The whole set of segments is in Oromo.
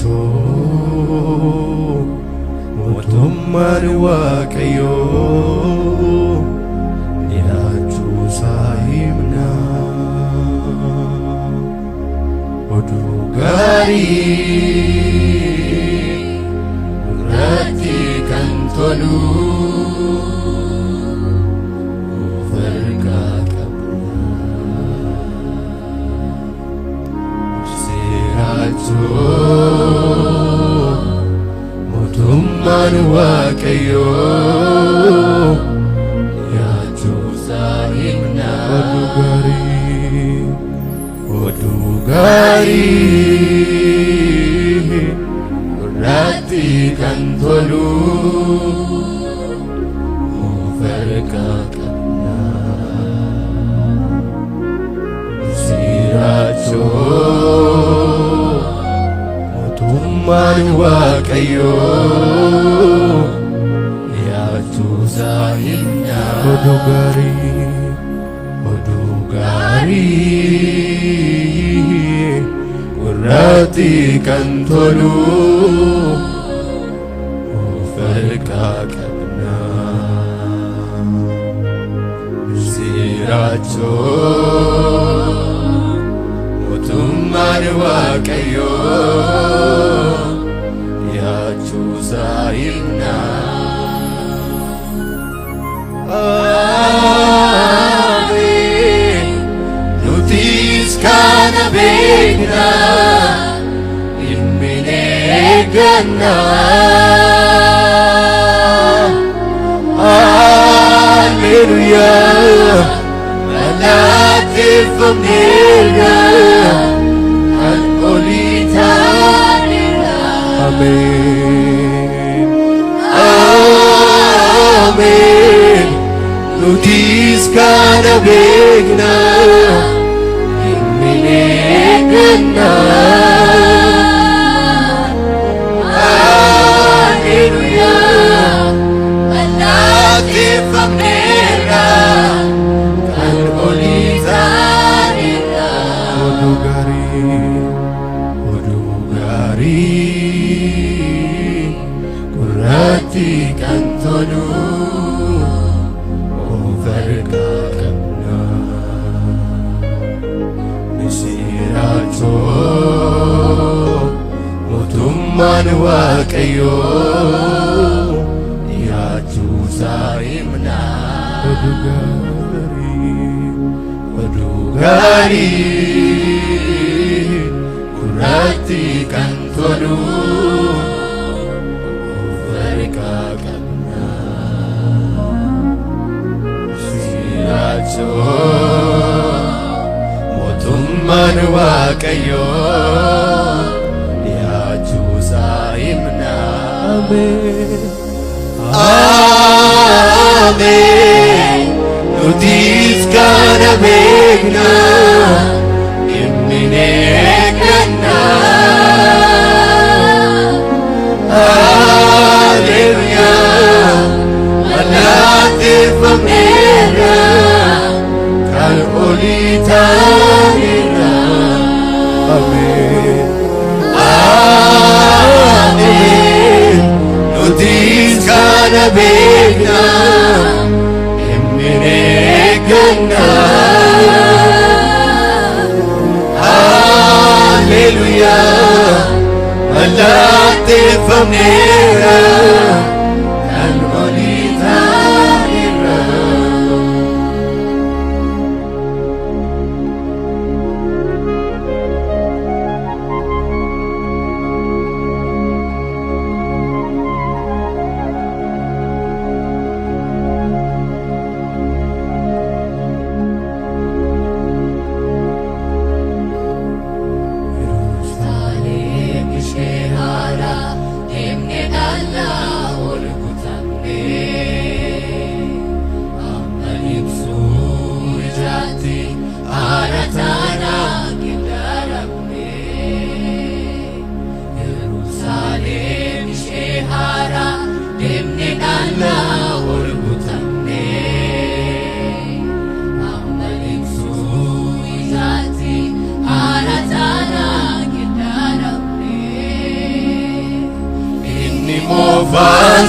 Misiraachoo mootummaan Waaqayyoo dhiyaachuusaa himna. Oduu gaarii gurratti kan tolu of harkaa qabna. Misiraachoo mootummaan Waaqayyoo dhiyaachuusaa himna. Oduu gaarii, oduu gaarii gurratti kan tolu of harkaa qabna. Misiraachoo mootummaan Waaqayyoo dhiyaachuusaa himna. Oduu gaarii, oduu gaarii gurratti kan tolu of harkaa qabna. Misiraachoo mootummaan Waaqayyoo dhiyaachuusaa himna. Ameen. Nutis kana beekna, dhimmi eegganna. Alleluuyaa. Mallatteeffamneerra, kan olii taaneerra. Ameen. Ameen. Nutis kana beekna, dhimmi eegganna. Alleluuyaa. Mallatteeffamneerra, kan olii taaneerra. Oduu gaarii, oduu gaarii gurratti kan tolu of harkaa qabna. Misiraachoo mootummaan Waaqayyoo dhiyaachuusaa himna. Oduu gaarii, oduu gaarii gurratti kan tolu of harkaa qabna. Misiraachoo mootummaan Waaqayyoo dhiyaachuusaa himna. Ameen. Ameen. Nutis kana beekna, dhimmi eegganna. Alleluuyaa. Mallatteeffamneerra, kan olii taaneerra. Ameen. Ameen. Nutis kana beekna, dhimmi eegganna.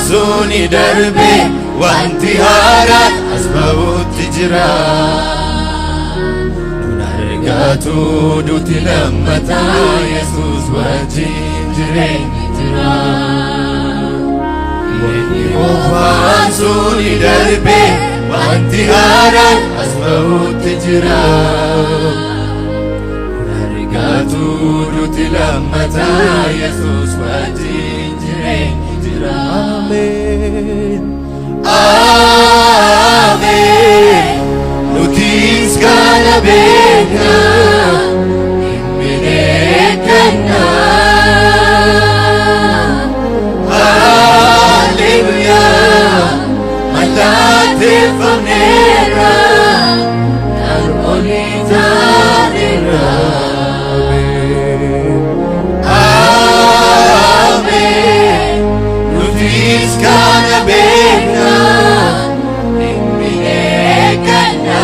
suni darbe, wanti haaraan as ba'utti jira. Nun argatu duti lammataa, Yesuus wajjin jireenyi jira. Inni moofaan suni darbe, wanti haaraan as ba'utti jira. Nun argatu duti lammataa, Yesuus wajjin jireenyi jira. Ameen. Ameen. Nutis kana beekna, hin eegganna. Haleluyaa, mallatteeffamneerra, kan olii taaneerra. Ameen. Nutis kana beekna, hin eegganna.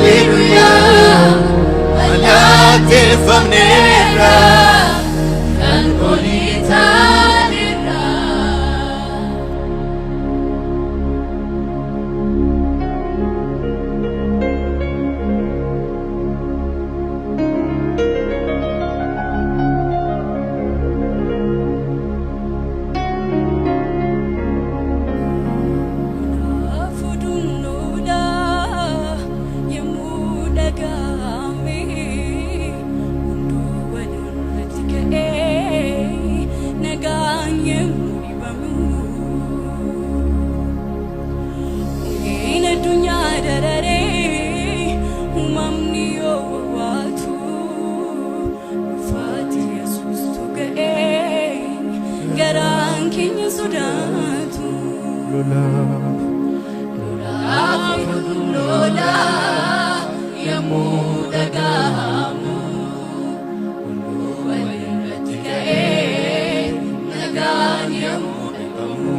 Haleluyaa, mallatteeffamneerra, kan olii taaneerra. Fudunoodha yemmuu dhaga'ame, hunduu walirratti ka'ee nagaan yemmuu dhibamu. Ongeen addunyaa dararee, uumamni yoo wawwaatu, dhufaatii Yesuustu ga'ee, garaan keenya sodaatu. Lolaaf lola yemmuu dhaga'amu, hunduu walirratti ka'ee nagaan yemmuu dhibamu.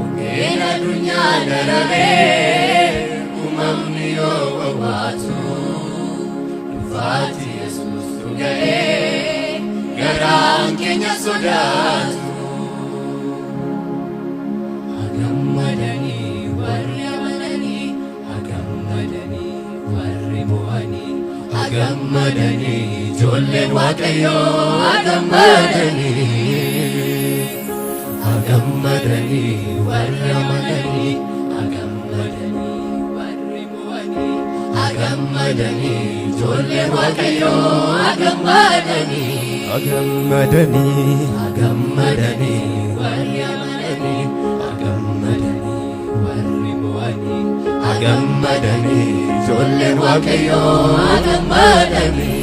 Ongeen addunyaa dararee, uumamni yoo wawwaatu, dhufaatii Yesuustu ga'ee, garaan keenya sodaatu. Hagammadanii warri amananii, hagammadanii warri mo'anii, Hagammadanii ijoolleen Waaqayyoo, hagammadanii. Hagammadanii warri amananii, hagammadanii warri mo'anii, hagammadanii ijoolleen Waaqayyoo, hagammadanii. Hagammadanii. Hagammadanii warri amananii, hagammadanii warri mo'anii, hagammadanii ijoolleen Waaqayyoo, hagammadanii.